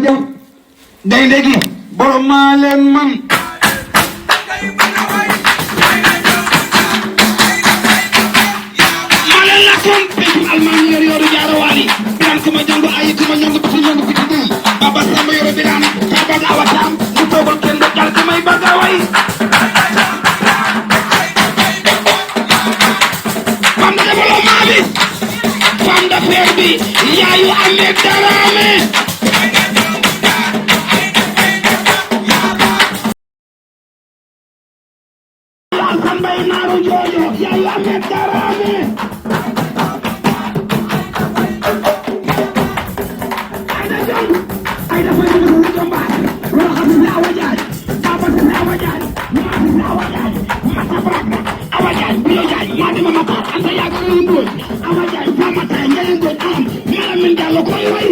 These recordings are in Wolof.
gaynde gi borom maa leen man maa leen la kon pencum almaan yor yoru jaarawaali biraan kuma jongo ayi kuma ñongo biti ñongo biti duy baba sama yoro biraan kabag awataam mu toogal kenn do jal kamay baga way fam de développement bi femme d'affaires bi yaayu amee daraame Mbay naaru joojo yaayu Ahmed Darame ayda jong ayda fay ñu ko jombaay lo xam ne awa jaay baba se awa jaay ma se awa jaay ma ta brak awa jaay bu yo jaay ma di ma ta anta ya ko ndu awa jaay fa ma ta ngeen do am mala min dallo koy way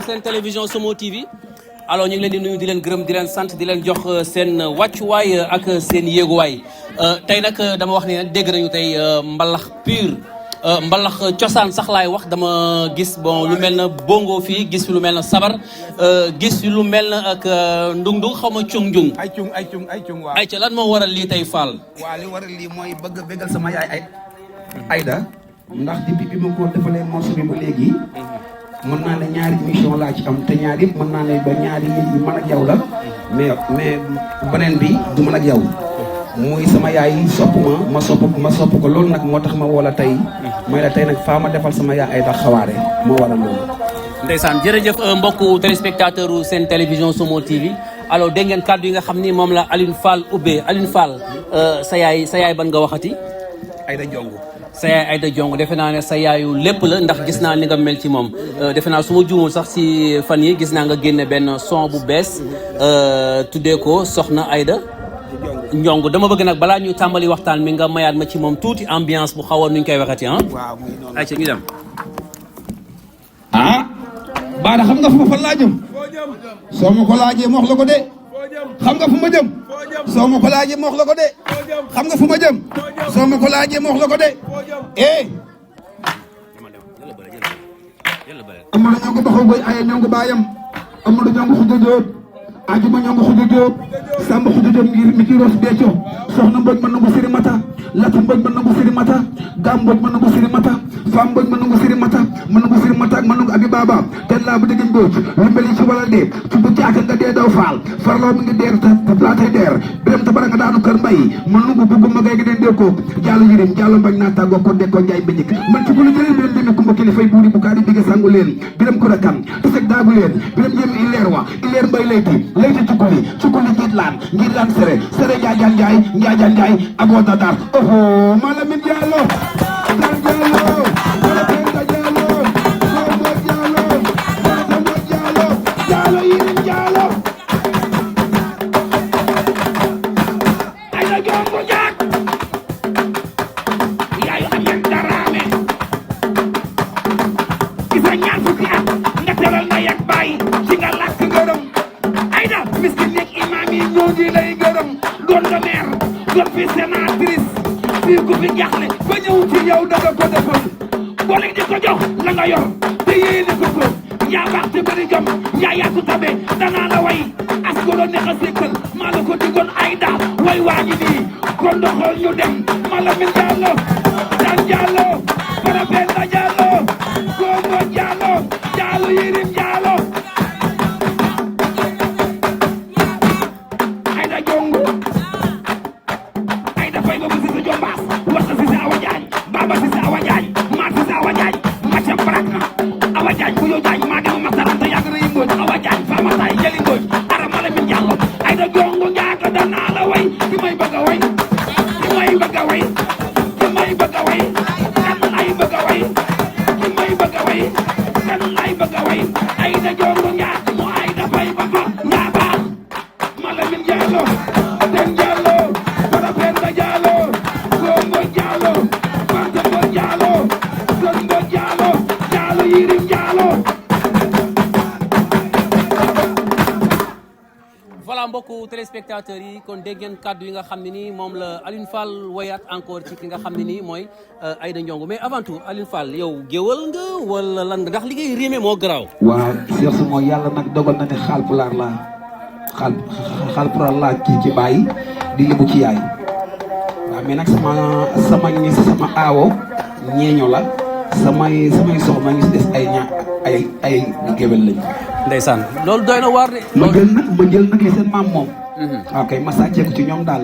seen télévision Somo TV alors ñu ngi leen di nuyu di leen gërëm di leen sant di leen jox seen wàccuwaay ak seen yéeguwaay tey nag dama wax ne dégg nañu tey mbalax pur mbalax cosaan sax laay wax dama gis bon lu mel na bongo fii gis lu mel na sabar gis lu mel na ak ndung-ndung xaw ma cung-cung ay cung waaw ay ca lan moo waral lii tey Fall waaw li waral lii mooy bëgg a bégal sama yaay Aïda ndax depuis bi ma ko defalee morceau bi ba léegi mën naa ne ñaari émission laa ci am te ñaari yëpp mën naa ne ba ñaari yi man ak yow la mais beneen bi du man ak yow muy sama yaay sopp ma sopp ko loolu nag moo tax ma woo la tey mooy la tey nag faa ma defal sama yaay Aïda Xawaare moo waral loolu. ndeysaan jërëjëf mbokku téléspectateur u seen télévision Somo TV alors dégg ngeen kàddu yi nga xam ni moom la Alioune Fall ubbee Alioune Fall sa yaay ban nga waxati. Aïda Jongu. sa yaay Aïda Jongu defe naa ne sa yaayu lépp la ndax gis naa ni nga mel ci moom defe naa su ma juumul sax si fan yi gis naa nga génne benn son bu bees tuddee ko Soxna Aïda Njong dama bëgg nag balaa ñuy tàmbali waxtaan mi nga mayaat ma ci moom tuuti ambiance bu xawoon nuñ koy waxati ah. waaw muy noonu. ayca ñu dem. Baara xam nga fu ma fa laa jëm soo ma ko laajee ma wax la ko de xam nga fu ma jëm soo ma ko laajee ma wax la ko de xam nga fu ma jëm soo ma ko laajee ma wax la ko de Amadou ñoo ko baxaw boy aye ñoo ko baayam Amadou ñoo ko xuja jóob ajuma ñoo ko xuja jóob Samba xuja jóob mi ci Ross Béthio soxna Mbodj mën na ko siri mata Lati Mbodj mën na ko siri mata Gam Mbodj mën na ko siri mata Fam Mbodj mën na ko siri mata mën na ko siri mata ak mën na ko abi baba ten laa bu dëgg Mbodj lu mel ci wala dee ci bu caaka nga dee daw faal farloo mi ngi deer te laatay deer biram te bara nga daanu kër mbay mën na ko bugg ma gay gi den dee ko jàllu yirim jàllu bañ naa tàggoo ko de ko njaay biñik man ci ku lu jëlee biram demi kumba kilifay buuri bu kaari bige sangu leen biram ko rakam te seg daagu leen biram jëm illeer wa illeer mbay layti cukkuli ngir laan sere njaajaan njaay agoo dadar oho Malamine Diallo Dar Diallo wala Penda Diallo Somo Diallo Yirim Diallo Aïda Jongu Jaak yaayu Amen Darame gisa ñaar fukki at nga teral na yak bàyyi ci nga làkk ngërëm Aïda miskin yeeg imaam yi ñoo ngi lay gërëm doon nga maire doon fi sénatrice fii ku fi jaaxle ba ñëw ci yow danga ko defal boole di ko jox la nga yor te yéene ko ko yaa baax te bëri jom yaa yaatu tabe danaa la way as ko doon neex a sékkal maa la ko digoon Aïda way waa ngi nii kon doxal ñu dem Malamine Diallo Dan Diallo Fara Penda Diallo Gomo Diallo Yirim Diallo Aïda Jongu Aïda fay ba si sa jombaas wasa si sa Awa Jaañ baba si sa Awa Jaañ maa si sa Awa Jaañ macam barak na Awa Jaañ bu yo Jaañ maa dema masaranta yàgg rëy Mbodj Awa Jaañ Fama Tay Jali Mbodj ara Malamine Diallo Aïda Jongu njaaka danaa la way ki may bëgg a way ki may bëgg a way ki may bëgg a way kan lay bëgg a way ki may bëgg a way kan lay bëgg a way Aïda Jongu njaaka mu Aïda fay ba fa ngaa baax Malamine Diallo Den Diallo Fara Penda Diallo Gomo Diallo Fanta Mbodj Diallo Son Mbodj Diallo Yirim Diallo voilà mbokku téléspectateurs yi kon dégg ngeen kàddu yi nga xam ne nii moom la Alioune Fall woyaat encore ci ki nga xam ne nii mooy Aïda Ndiongue mais avant tout Alioune Fall yow géwal nga wala lan nga ndax li ngay rimé moo garaaw. waaw Cheikh su mooy yàlla nag dogal na ne xaalpulaar laa xaalpulaar laa ci bàyyi di lébu ci yaay waaw mais nag sama aawo ñeeño la samay soxna ñu si des ay géwél lañu. ndeysaan loolu doy na waar de. ma jël nag li seen maam moom. ok ma sàcceeku ci ñoom daal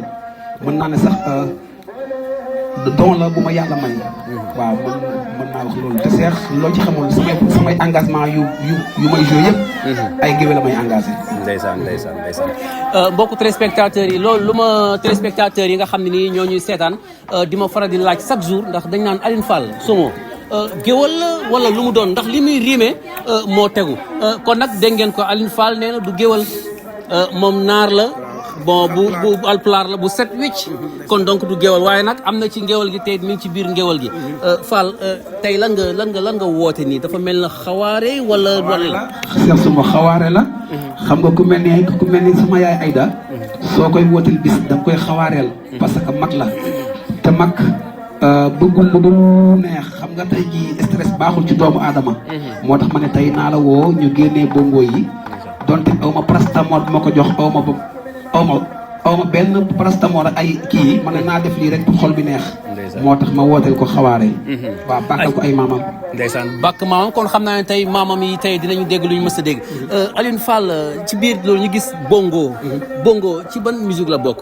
mën naa ne sax don la bu ma yàlla may. waaw mën naa wax loolu te seex loo ci xamul samay engagement yu may joué yëpp. ay géwél la may engagé. ndeysaan. mbokku téléspectateurs yi loolu lu ma téléspectateurs yi nga xam ne nii ñoo ñuy seetaan di ma faral di laaj chaque jour ndax dañ naan Alioune Fall Somo géwal la wala lu mu doon ndax li muy riime moo tegu kon nag dégg ngeen ko Alioune Fall nee na du géwal moom naar la bon bu alpulaar la bu set wecc kon donc du géwal waaye nag am na ci ngéwal gi tey mi ngi ci biir ngéwal gi Fall tey lan nga woote nii dafa mel na xawaare wala la seex suma xawaare la xam nga ku mel ni sama yaay Aïda soo koy wootel bis da nga koy xawaareel parce que mag la te mag bëggul lu dul neex xam nga tey jii stress baaxul ci doomu aadama moo tax ma ne tey naa la woo ñu génnee bongo yi donte aw ma paracetamol bu ma ko jox aw ma benn paracetamol ay kii ma ne naa def lii rek pour xol bi neex moo tax ma wooteel ko xawaare waaw bàkkal ko ay maamam ndeysaan bàkk maamam kon xam naa ne tey maamam yi tey dinañu dégg lu ñu mës a dégg Alioune Fall ci biir loolu ñu gis bongo ci ban musique la bokk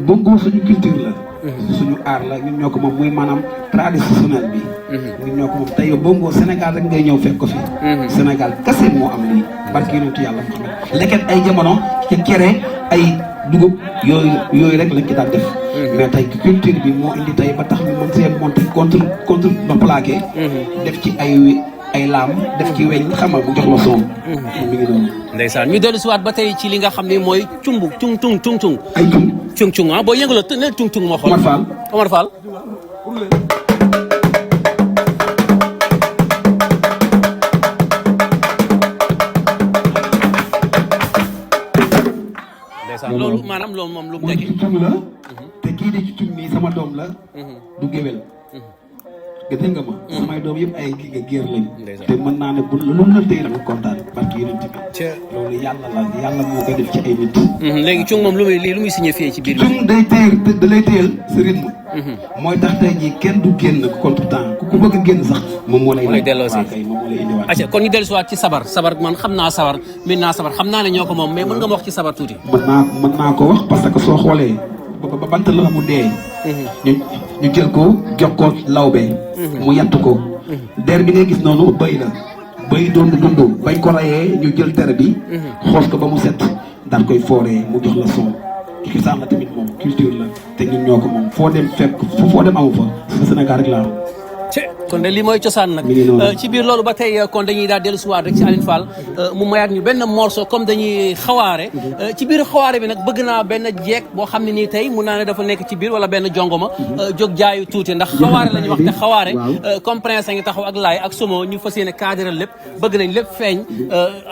bongo suñu culture la. suñu aar la ñun ñoo ko moom muy maanaam traditionnel bi. ñun ñoo ko moom tey bongo Sénégal rek ngay ñëw fekk ko fi. Sénégal kese moo am lii. barke yonentu yàlla Muhammad leket ay jamono ci cere ay dugub yooyu rek lañ ci daan def. mais tey culture bi moo indi tey ba tax ñu mën see monter contre ba plaqué. def ci ay laam def ci weñ xam nga mu jox la soom. mi ngi doon. ndeysaan ñu dellu si waat ba tey ci li nga xam ne mooy cumbu cung. ay cung ah boo yëngaloo te ne cung moo xool. Omar Fall. loolu maanaam loolu moom lu mu nekk. cung la te kii di ci cung mi sama doom la. du géwél. gis nga ma. samay doom yëpp ay géer lañ. te mën naa ne bu lu la tey rek kontaan barke yonent bi. loolu yàlla moo koy def ci ay nit. léegi cung moom lu muy signifié ci biir. cung day téyel da lay téyel sa rythme. mooy tax tey jii kenn du génn contre temps ku bëgg a génn sax moom moo lay delloosi moom moo lay indiwaat. acca kon ñu dellusiwaat ci sabar man xam naa sabar min naa sabar xam naa ne ñoo ko moom mais mën nga ma wax ci sabar tuuti. mën naa ko wax parce que soo xoolee ba bant la mu dee. ñu jël ko jox ko lawbe. mu yatt ko. der bi ngay gis noonu bëy la bëy doon dund bañ ko rayee ñu jël der bi. xoos ko ba mu set daal koy fooree mu jox la son. cosaan la tamit moom culture la te ñun ñoo ko moom foo dem fekk foo dem amu fa Sénégal rek la am. kon de lii mooy cosaan nag ci biir loolu ba tey kon dañuy daal dellu siwaat rek ci Aline Fall mu mayaat ñu benn morceau comme dañuy xawaare ci biir xawaare bi nag bëgg naa benn jeeg boo xam ne nii tey mun naa ne dafa nekk ci biir wala benn jongoma jóg jaayu tuuti ndax xawaare la ñuy wax te xawaare comme prince a ngi taxaw ak laay ak somo ñu fas yéene cadre lépp bëgg nañ lépp feeñ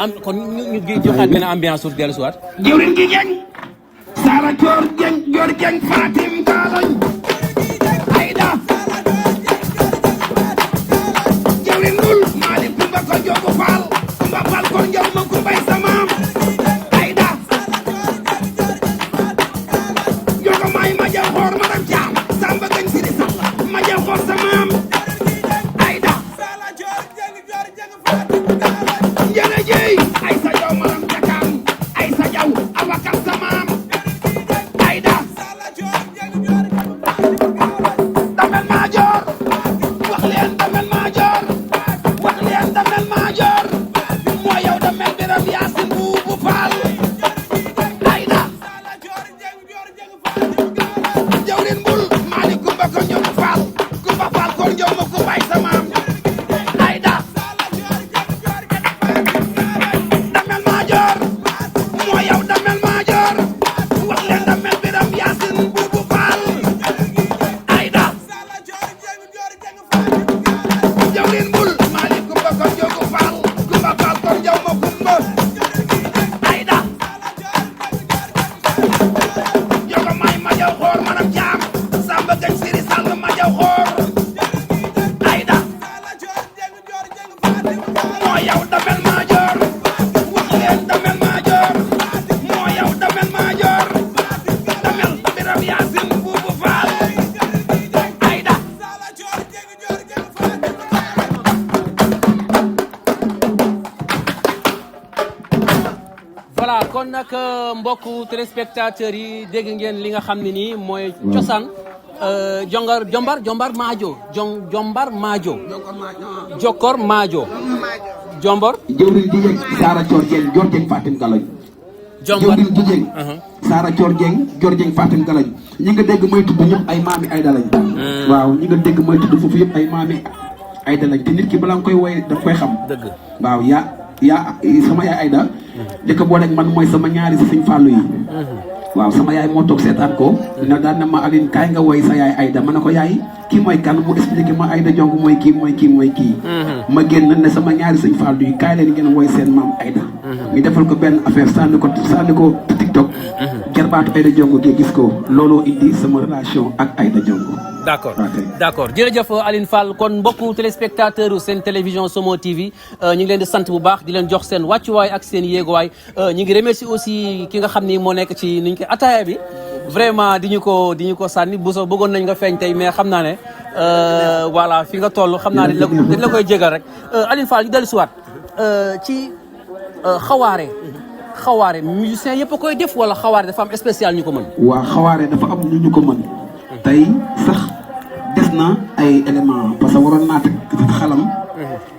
am kon ñu joxaat benn ambiance sur dellu siwaat jëwrin gi jeng Sara Dior jeng Fatim Kaloñ Aïda jëwrin lul Malick Kumba ko jogu Fall Kumba Fall ko njaw ma kumbay samaam Aïda jogo may ma jaw xoor maram caam Samba gañ siri sall ma jaw xoor samaam Aïda njëne jeey ay sa jaw maram jakaam ay sa jaw awakam samaam damel maajoor wax leen damel maajoor wax leen damel maajoor moo yow damel biram yaasin buubu faal ayda jawrin mbul maali kumba ko njogu faal kumba faal koor njow ma kumbay samaam ayda damel maajoor moo yow damel maajoor wax leen damel biram yaasin buubu faal jawrin mbul Malick Kumba ko njogu faal Kumba faal ko njaw ma kumba ayda jogo may ma jaw xoor manam jaam Samba gañ siri sall ma jaw xoor ayda moo yow damel maajoor wax leen damel maajoor moo yow damel maajoor damel biram yaasin buubu faal ayda voilà kon nag mbokku téléspectateurs yi dégg ngeen li nga xam ne nii mooy cosaan jombar maajo jombar maajo jokkor maajo jombor jëwriñ jigéen Sara Thior Dieng Fatim Galañ jëwriñ jigéen Sara Thior Dieng Fatim Galañ ñi nga dégg mooy tudd ñëpp ay maami Ayda lañ waaw ñi nga dégg mooy tudd foofu yëpp ay maami Ayda lañ te nit ki balaa nga koy woy daf koy xam dëgg waaw yaa sama yaay Ayda jëkk boo rek man mooy sama ñaari si Sëñ Fallu yi waaw sama yaay moo toog seetaan ko ne daan na ma Aline kaay nga woy sa yaay Ayda ma ne ko yaay kii mooy kan mu expliqué ma Ayda Jong mooy kii ma génn ne sama ñaari Sëñ Fallu yi kaay leen ngeen woy seen maam Ayda ñu defal ko benn affaire sànni ko TikTok jarbaatu Ayda Jong gi gis ko looloo indi sama relation ak Ayda Jong d'accord jërëjëf Aline Fall kon mbokku téléspectateur u seen télévision Somo TV ñu ngi leen di sant bu baax di leen jox seen wàccuwaay ak seen yéeguwaay ñu ngi remercier aussi ki nga xam ni moo nekk ci nuñ ko ataaya bi vraiment di ñu ko sànni bu soo bëggoon nañ nga feeñ tey mais xam naa ne voilà fi nga toll xam naa ne dañ la koy jégal rek Aline Fall ñu dellu siwaat ci xawaare musicien yëpp a koy def wala xawaare dafa am spécial ñu ko mën. waa xawaare dafa am ñu ko mën. tey sax des na ay éléments parce que waroon naa teg xalam.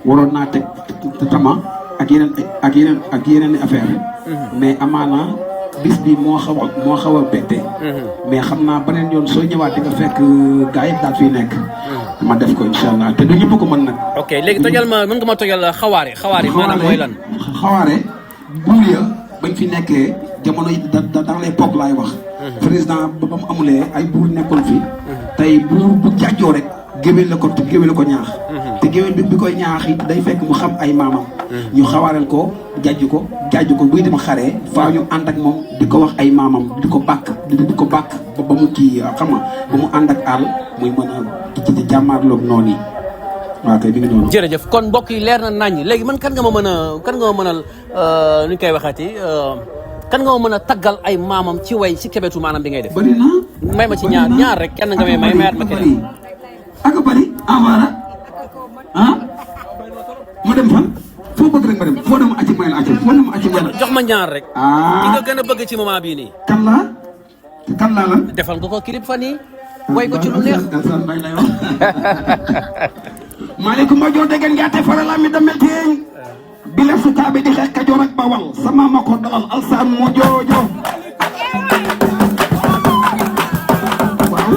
waroon naa teg tama ak yeneen affaire mais amaana bis bi moo xaw a bette. mais xam naa beneen yoon soo ñëwaat di nga fekk gars yi daal fiy nekk. ma def ko incha allah te du ñëpp ko mën nag. ok léegi tojal ma mën nga ma tojal xawaare maanaam mooy lan. xawaare buur ya bañ fi nekkee jamono yi dans l'époque laay wax. président ba mu amulee ay buur nekkoon fi. tey buur bu jàjjoo rek géwél la ko ñaax. te géwél bi koy ñaax it day fekk mu xam ay maamam. ñu xawaareel ko jàjju ko buy dem xaree faa ñu ànd ak moom di ko wax ay maamam di ko bàkk ba mu kii xam nga ba mu ànd ak àll muy mën a ci jàmmaarloog noonu yi. waaw kay bi nga noonu. jërëjëf kon mbokk yi leer na naññ léegi man kan nga ma mënal nu ñu koy waxati kan nga ma mën a taggal ay maamam ci way ci kebetu maanaam bi ngay def. bëri na. may ma ci ñaar rek kenn nga may mayaat ma keneen. ak bëri envoyé ma dem fan foo bëgg rek ma dem foo dem acci may la jox ma ñaar rek. ki nga gën a bëgg ci moment bii nii. kan laa la. defal nga ko clip fan yii. way ko ci lu neex. maaleykum ma joo degen njaate farala mi damel teeñ bi la sukaabe di xeex Kajoor ak Bawal sama ma ko dalal alsaan mu joojo waaw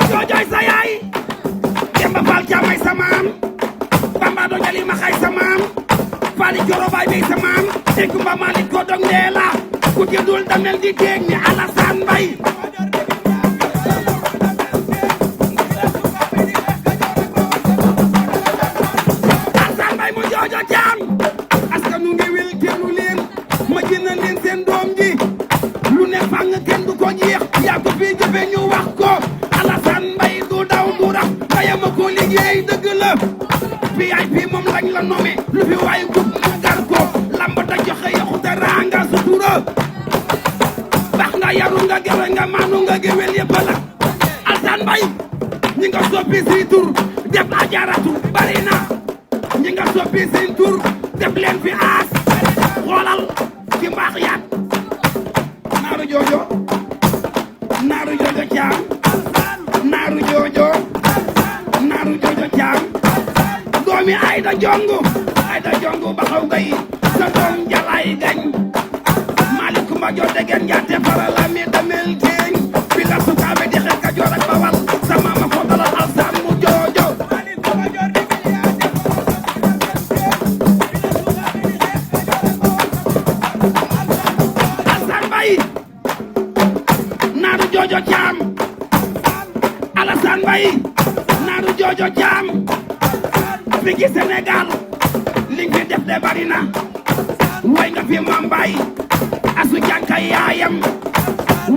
joojoy sa yaay Demba Faal Caamay sa maam Bamba do jali ma xay sa maam Faali Joro Baay bay sa maam Kumba Maalik ko dong nee la ku ci dul damel di teeñ ni Alassane Mbaye yaa ko fii jëfe ñu wax ko Alassane Mbaye du daw du rax bayama ko liggéey dëgg la VIP moom lañ la nommé lu fi waay gub mu gar ko lamb ta joxe yaxu ta raanga sutura baax nga yaru nga gewe nga maanu nga gewel yëpp la Alassane Mbaye ñi nga soppi si tur def ajaratu bari na ñi nga soppi seen tur def leen fi aas xoolal ci mbaax yaat naaru joojo caam naaru joojo caam doomi Ayda Jongu baxaw gay sa doom jalay gañ Malick ma joo degen njaate farala mi damel teeñ bi la sukaabe di xeex Kajoor ak Bawal sama ma ko dalal Alassane mu joojo Alassane Mbaye naaru joojo caam Alassane Mbaye naaru joojo caam fi ci Sénégal li nga fi def de bari na way nga fi Mam Baye asu jànka yaayam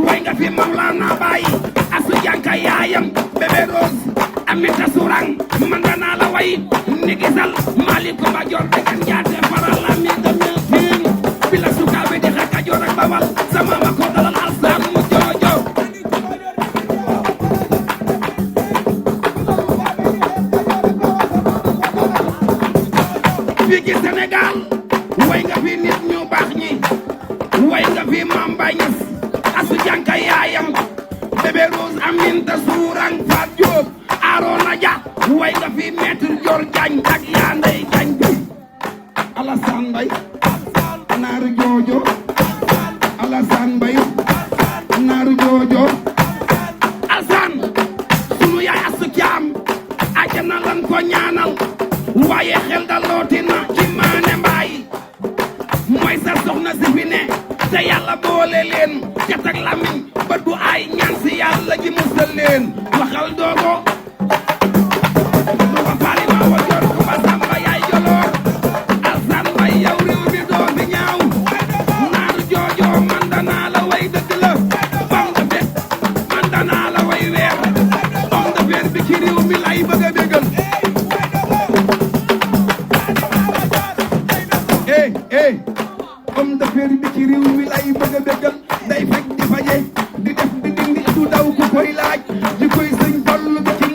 way nga fi Mawlana Baye asu jànka yaayam bébé Rose Aminata Sourang man danaa la way ni gisal Malick ma jor degen njaate faral la mi damel tiin bi la sukaabe di xeex Kajoor ak Bawal sama ma ko dalal Alassane mu joojo fii ci Sénégal way nga fi nit ñu baax ñi way nga fi Mame Baye Niass asu jànka yaayam bébé Rose Aminata Sourang Fat Diop Arona Dia way nga fi maître Dior Diagne ak yaa ndey Diagne bi Alassane Mbaye naaru joojo Alassane Mbaye naaru joojo Alassane sunu yaay asu caam ajana lan ko ñaanal waaye xel dalooti na ci Maane Mbaye mooy sa soxna si fi ne te yàlla boole leen cat ak lamiñ ba du ay ñaan si yàlla ji musal leen waxal doogo du ko faali ma wa jor ku ba samba yaay joloor Alassane Mbaye yow réew mi doo fi ñaaw naaru joojo man danaa la way dëgg la bam de bet man danaa la way weer bam de weer bi ci réew mi lay bëgg a bégal homme d'affaires bi ci réew mi lay bëgg a bégal day fekk di faje di def di dindi du daw ku koy laaj di koy sëñ Fallu bi ci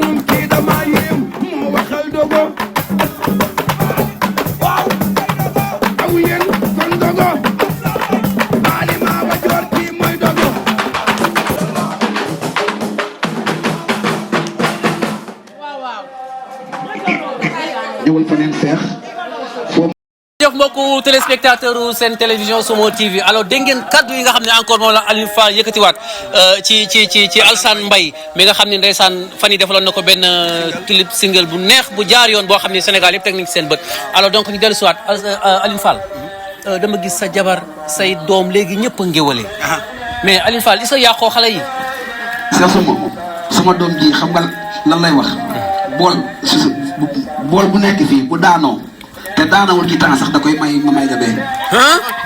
mbokku téléspectateur seen télévision Somo TV alors dégg ngeen kaddu yi nga xam ne encore moom la Alioune Fall yëkkatiwaat ci Alassane Mbaye mi nga xam ne ndeysaan fan yi defaloon na ko benn clip single bu neex bu jaar yoon boo xam ne Sénégal yëpp teg nañ ci seen bët alors donc ñu dellu siwaat Alioune Fall dama gis sa jabar say doom léegi ñëpp a ngéwale mais Alioune Fall est-ce que yàqoo xale yi c'est sama doom ji xam nga lan lay wax bool bu nekk fii bu daanoo te daanawul ci temps sax da koy may ga bee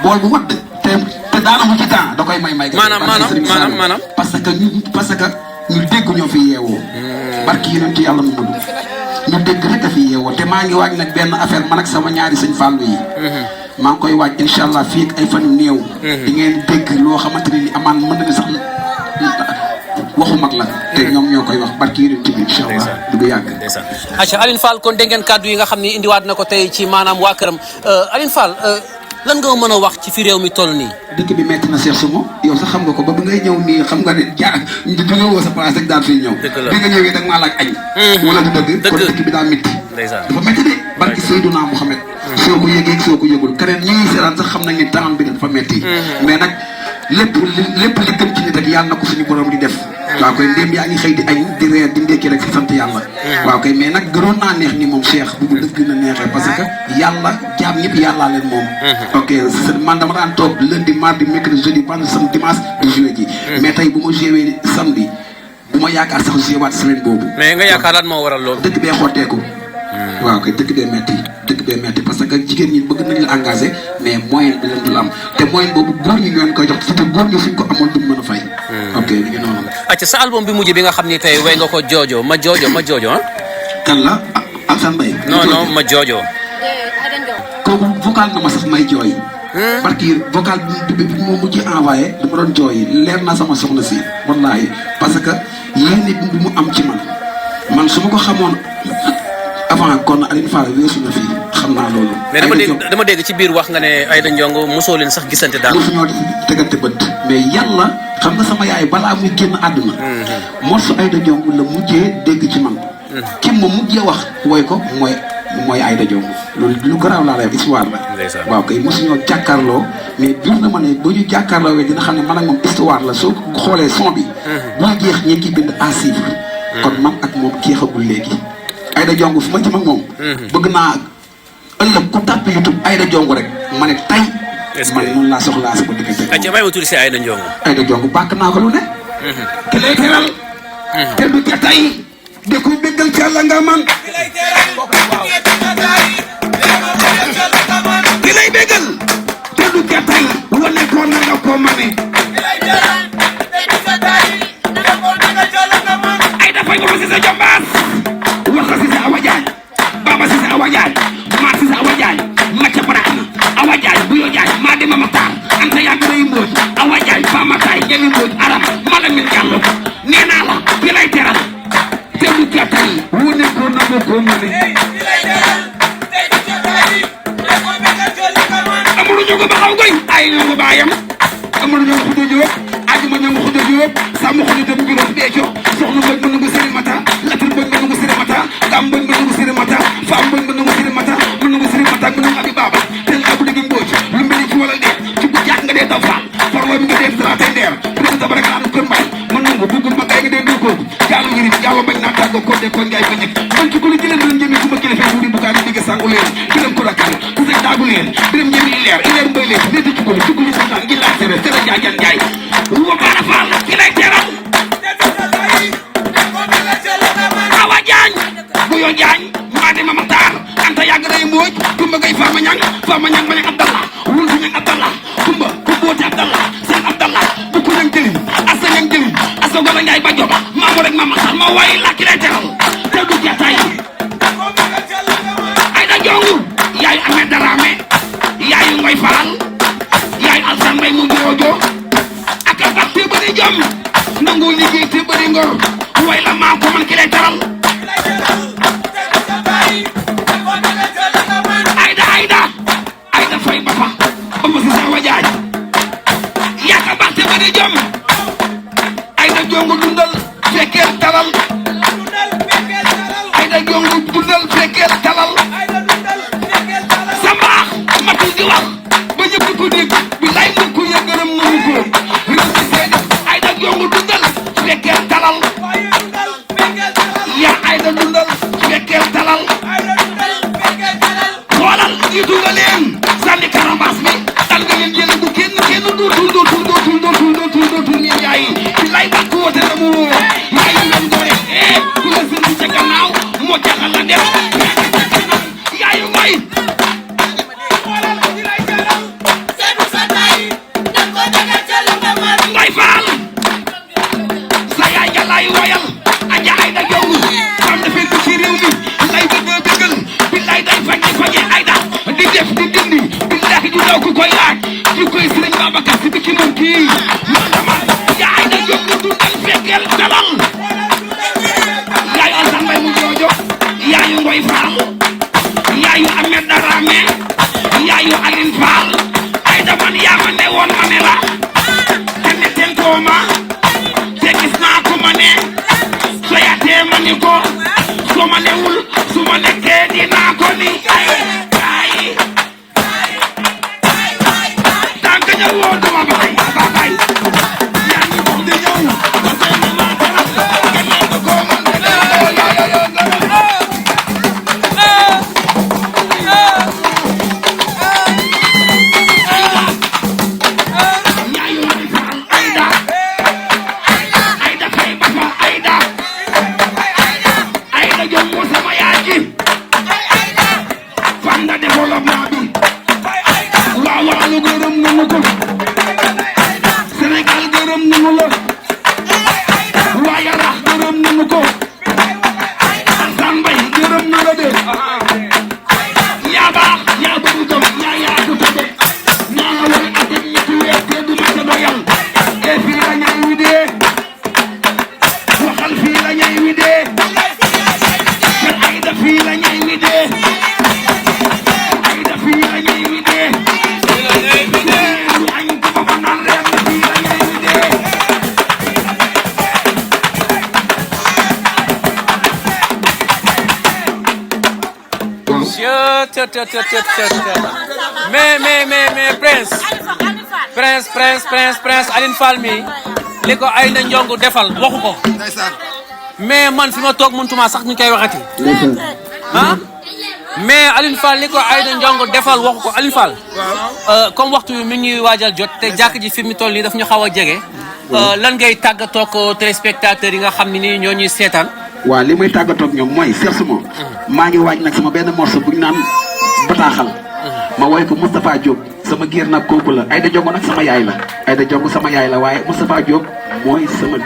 bool bu wadd te daanawul ci temps da koy may ga maanaam parce que ñu dégg ñoo fi yeewoo barki yonent yàlla mu mënu ñu dégg rek a fi yeewoo te maa ngi waaj nag benn affaire man ak sama ñaari sëñ Fallou yi maa ngi koy waaj incha allah fii ak ay fan yu néew di ngeen dégg loo xamante ne ni amaan mën na sax waxu mag la te ñoom ñoo koy wax barki yonent bi incha allah du yàgg aca Alioune Fall kon dégg ngeen kàddu yi nga xam ne indiwaat na ko tey ci maanaam waa këram Alioune Fall lan nga mën a wax ci fi réew mi toll nii dëkk bi metti na Cheikh Somo yow sax xam nga ko ba ngay ñëw nii xam nga ne da nga woo sa place rek daan fiy ñëw bi nga ñëwee da nga maa laaj añ wala du dëgg kon dëkk bi daa métti dafa métti de barki Seydina Mouhamed soo ko yëgee soo ko yëgul keneen ñi ngi seetaan sax xam nañ ne temps bi dafa métti mais nag lépp li gën ci nit rek yàlla na ko suñu borom di def waaw koy ndéem yaa ngi xëy di añ di reer di ndékki rek si sant yàlla waaw koy mais nag gënoon naa neex ni moom Cheikh bu mu dëgg na neexee parce que yàlla jaam ñëpp yàllaa leen moom ok man dama daan toog lundi mardi mercredi jeudi vendredi samedi dimanche di joué ji mais tey bu ma joué samedi bu ma yaakaar sax joué waat semaine boobu mais nga yaakaar lan moo waral loolu dëkk bee xotteeku waaw kay dëkk bee metti parce que jigéen ñi bëgg nañu la engagé mais moyen bi leen dul am te moyen boobu góor ñi ñoo koy jox te góor ñi suñ ko amoon duñ mën a fay ok li ngi noonu acca sa album bi mujj bi nga xam ni tey way nga ko joojo ma joojo ah kan la Alassane Mbaye non ma joojo kooku vocal na ma sax may jooy barki vocal bi moo mujj envoyé dama doon jooy leer na sama soxna si wallaahi parce que yéen nit bi mu am ci man su ma ko xamoon avant kon Alioune Fall weesu na fii xam naa loolu. mais dama dégg ci biir wax nga ne Aïda Ndiongue mosoo leen sax gisante daal. mosu ñoo tegante bët. mais yàlla xam nga sama yaay balaa muy génn àdduna. morsu Aïda Ndiongue la mujjee dégg ci man. ki ma mujjee wax woy ko mooy Aïda Ndiongue loolu lu garaaw laa lay wax histoire la. waaw kay mosu ñoo jàkkaarloo mais biir na ma ne bu ñu jàkkaarloo wee dina xam ne man ak moom histoire la soo xoolee son bi. boo jeex ñi ngi bind à suivre. kon man ak moom jeexagul léegi. Aïda Ndiongue fu ma jëm ak moom. bëgg naa ëllëg ku tàpp YouTube Aïda Ndiongue rek ma ne tay. man noonu laa soxlaa sama diggante. ayca may ma tuuti si Aïda Ndiongue. Aïda Ndiongue bàkk naa ko lu ne. ki lay teral. te du ca tay. de kuy béggal ca la nga man. ki lay béggal. te du ca tay. wane ko na nga ko mane. Aïda fay wax si sa jombaas. wax si sa Awa Diagne. Baba si sa Awa Diagne. maa si sa Awa Diagne. Macha Barahma. Awa Diagne Buyo Diagne. maa dema Matar. Anta yaa gën a yëngoon. Awa Diagne Ba Mataay. Ñemi Mbodj Aram. Malamine Diallo. nee naa la. ki lay teral. te du gàttal. wane ko na nga ko mane. Amadou Ndiongue ba xaw goy. ay ñoo baayam. Amadou Ndiongue Khoudia Diop. Adjuma Ndiongue Khoudia Diop. Sàmm Khoudia Diop Ngiroo Béthio. soxna Mbodj mën na ko Sëri Mata. Latir Mbodj mën na ko Sëri Mata. Gam Mbodj mën na ko Sëri Mata. Fam Mbodj mën na ko Sëri Mata. mën na ko Sëri Mata mën na ko Abi Baba. ten abu dëgg Mbodj. lu mel ni ci wala dee. ci bu jàkk nga dee daw faal. farloo mi nga dee traité ndeer. président ba rek laa kër mbay. mën na ko buggul ma kay nga dee doo kooku. jaalu yëri yàlla bañ naa tàggoo ko dee ko ngay ba ñëkk. man ci ku la jëlee doon njëmi ku ma kilifa bu di bugaan di digg sangu leen. kilam ko rakal ku sëg daagu leen. biram njëmi leer ileer mbay leen. nit ci ko ci ko ñu santaan gi laa tere tere jaajan jaay. wa baara faal ki lay teral. Awa Diagne Buyo Diagne maa dema Matar Anta yàgg day Mbodj Kumba Gay Fama Ñang ma ñang Abdallah wul fi ñang Abdallah Kumba ku booti Abdallah seen Abdallah bu ko ñang jëliñ asa ñang jëliñ asa gola Njaay ba joba maamu rek Mama Sall ma wayi la ki lay teral te du jataay Aïda Ndiongue yaay Ahmed Darame yaayu Ngoy Faal yaay Alassane Mbaye mu joojo ak a baax te bëri jom nangu liggéey te bëri ngor way la maa ko man ki lay teral Aïda fay ba fa ba ma si sa Awa Diagne yaa ka baax te bëri jom Aïda Ndiongue dundal fekkeel talal Aïda Ndiongue dundal fekkeel talal sa mbaax matu tey billaay ba ko wote la mu wóor yaayu ngeen gore ku la sëndu ca gannaaw moo jaxal la def yaayu ngoy ngoy faal sa yaay ja lay woyal aja ay da jow am na fekk ci réew mi lay bëgg bëggal billaay day faje ay da di def di dindi billaay du daw ku koy laaj ci koy Sëriñ Babacar Si bi ki moom kii yaay da jow du dundal fekkeel dalal yaayu Alsan Mbay mu joojo yaayu ngoy faal yaayu Ahmed Darame yaayu Aline Fall ay da man yaa ma ne woon ma ne la te ne ten kooma te gis naa ko ma ne so yaatee ma ni ko so ma newul su ma nekkee dinaa ko ni ay tànk ñëw woo dama bay bay yaa ngi wax di ñëw ba tey ma maa dara kenn ko ko man mais Prince Aline Fall mi li ko Aïda Ndiongue defal waxu ko mais man fi ma toog mënutuma sax ñu koy waxati ah mais Aline Fall li ko Aïda Ndiongue defal waxu ko Aline Fall comme waxtu bi mi ñuy waajal jot te jàkk ji fi mu toll nii daf ñu xaw a jege lan ngay tàggatoo ko téléspectateurs yi nga xam ne nii ñoo ñuy seetaan waaw li may tàggatoo ak ñoom mooy Cheikh Souma maa ngi waaj nag sama benn morceau bu ñu naan bataaxal ma woy ko Moustapha Diop sama géer nag kooku la Aïda Ndiongue nag sama yaay la Aïda Ndiongue sama yaay la waaye Moustapha Diop mooy sama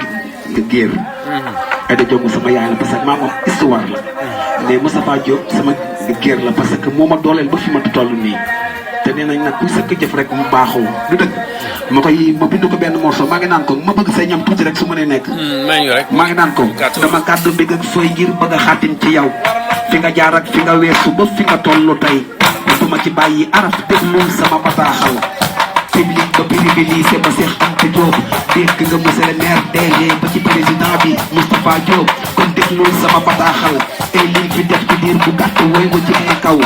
géer Aïda Ndiongue sama yaay la parce que maa moom histoire la mais Moustapha Diop sama géer la parce que moo ma dooleel ba fi ma toll nii te nee nañ nag ku sëkk jëf rek mu baaxoo du dëgg ma bind ko benn morceau maa ngi naan ko ma bëgg say ñam tuuti rek su ma nee nekk maa ngi naan ko dama kàddu bégg ak fooy ngir bëgg a xaatim ci yow fi nga jaar ak fi nga weesu ba fi nga toll tey duma ci bàyyi araf déglul sama bataaxal public ba privé lycée ba Cheikh Anta Diop dégg nga monsieur le maire DG ba ci président bi Moustapha Diop kon déglul sama bataaxal et liñ fi def ci diir bu gàtt woy nga ci ne kaw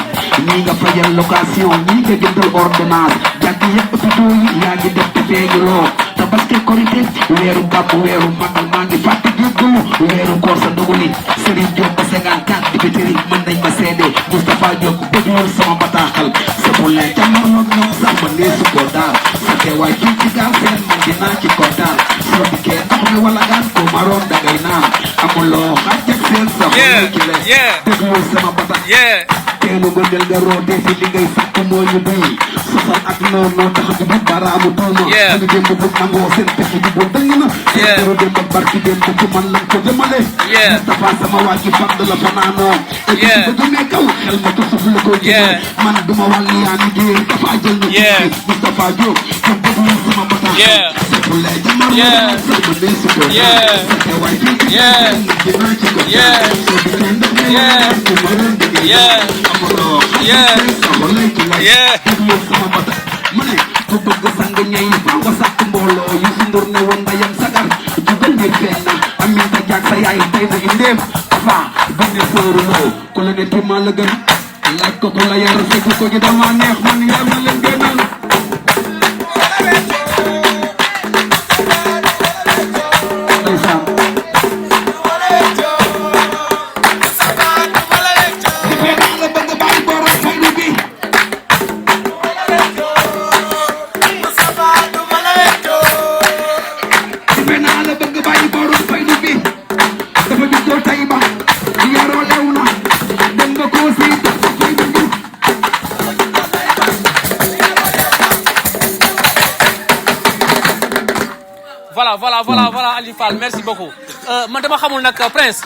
ñii nga fayal location ñii nga jëndal ordonnance jàkk yëpp hôpitaux yi yaa ngi def te feeñu loo tabaski korité weeru gàmmu weeru magal maa ngi fàtte jéggalu weeru koor sa ndogu li Serigne Diop ba 54 dibiteri mën nañ ma seede Moustapha Diop déglul sama bataaxal sa pour leen jamonoog ñoom sax ma neesu ko daal sa teewaay fii ci gaal seen man dinaa ci kontaan soo dikkee ndox mi wala gaan ko maroon dangay naan amuloo xaaj ak seen sa xol ci leen déglul sama bataaxal teelu nga jël nga rootee fi li ngay sàkk moo ñu doy sosal ak noonu noo tax di bu baraamu tuuma suñu démb bu nangoo seen pexe di bu dëng na seen dero démb ak barki démb ci man lañ ko jëmale Moustapha sama waa ji fàdd la fanaanoo et ba jëmee kaw xel ma tusuf lu ko jëmee man duma wàll yaa ni géer dafa jël na ci Moustapha Diop kon déglu sama bataaxal c'est lay jamar sama neesu ko sa teewaay fii ci dinaa ci ko soo di leen def ko maroon dëgg ma ne ku bëgg sang ñay faaw nga sàkk mbooloo yu si ndur ne woon ndayam sagar jugal ngir feeñ na Aminta Jaag sa yaay tey na indeem afa bane sóoruloo ku la ne timaa la gën laaj ko ko la yar fekk ko gi dama neex man yaa ma leen gënal defe naa la bëgg bàyyi borom faydu bi dafa juddoo tay ba yaroo lew na dem nga ko si dafa faydu bi voilà Aliou Fall merci beaucoup man dama xamul nag Prince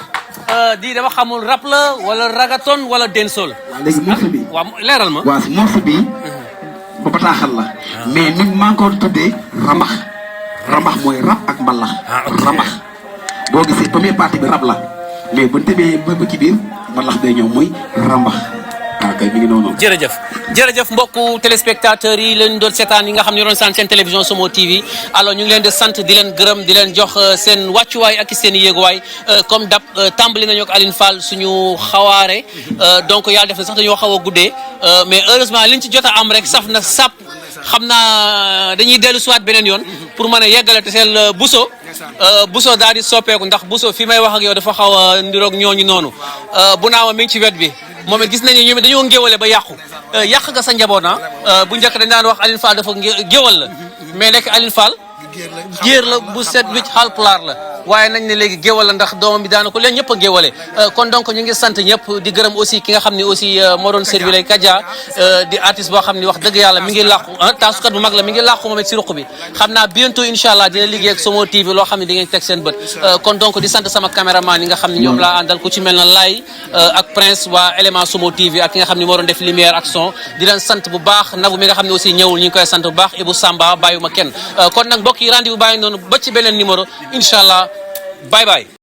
di dama xamul rap la wala ragaton wala dancehall. léegi morceau bi waaw leeral ma. waaw morceau bi ba bataaxal la mais nit maa ngi ko tuddee ramax ramax mooy rap ak mbalax ramax boo gisee première partie bi rap la mais bu ñu demee ba ci biir mbalax day ñëw muy ramax waaw kay mi ngi noonu. jërëjëf mbokku téléspectateurs yi leen doon seetaan yi nga xam ne doon sant seen télévision Somo TV alors ñu ngi leen di sant di leen gërëm di leen jox seen wàccuwaay ak seen yéeguwaay comme dab tàmbali nañu ak Aline Fall suñu xawaare donc yàlla def na sax dañoo xaw a guddee mais heureusement liñ ci jot a am rek saf na sap xam naa dañuy dellu siwaat beneen yoon pour mën a yeggale te seen Bousso daal di soppeeku ndax Bousso fi may wax ak yow dafa xaw a ndiroog ñooñu noonu bu naama mi ngi ci wet bi moom it gis nañu ñoom dañoo ngéwale ba yàqu yàq nga sa njaboot na bu njëkk dañ daan wax Aline Fall dafa géwal la mais nekk Aline Fall géer la bu set wicc Haalpulaar la waaye nañ ne léegi géwal la ndax doomam bi daana ko leen ñëpp a géwale kon donc ñu ngi sant ñëpp di gërëm aussi ki nga xam ne aussi moo doon servi lay Kaja di artiste boo xam ne wax dëgg yàlla mi ngi làqu taasukat bu mag la mi ngi làqu moom it si ruq bi xam naa bientôt incha allah dina liggéey ak Somo TV loo xam ne di ngeen teg seen bët kon donc di sant sama caméraman yi nga xam ne ñoom laa àndal ku ci mel na Lay ak Prince waa élément Somo TV ak ki nga xam ne moo doon def lumière ak son di leen sant bu baax Nabou mi nga xam ne aussi ñëwul ñu ngi koy sant bu baax Ibou Samba bàyyuma kenn kon nag mbokk yi rendez-vous bàyyi noonu ba ci beneen numéro incha allah bye bye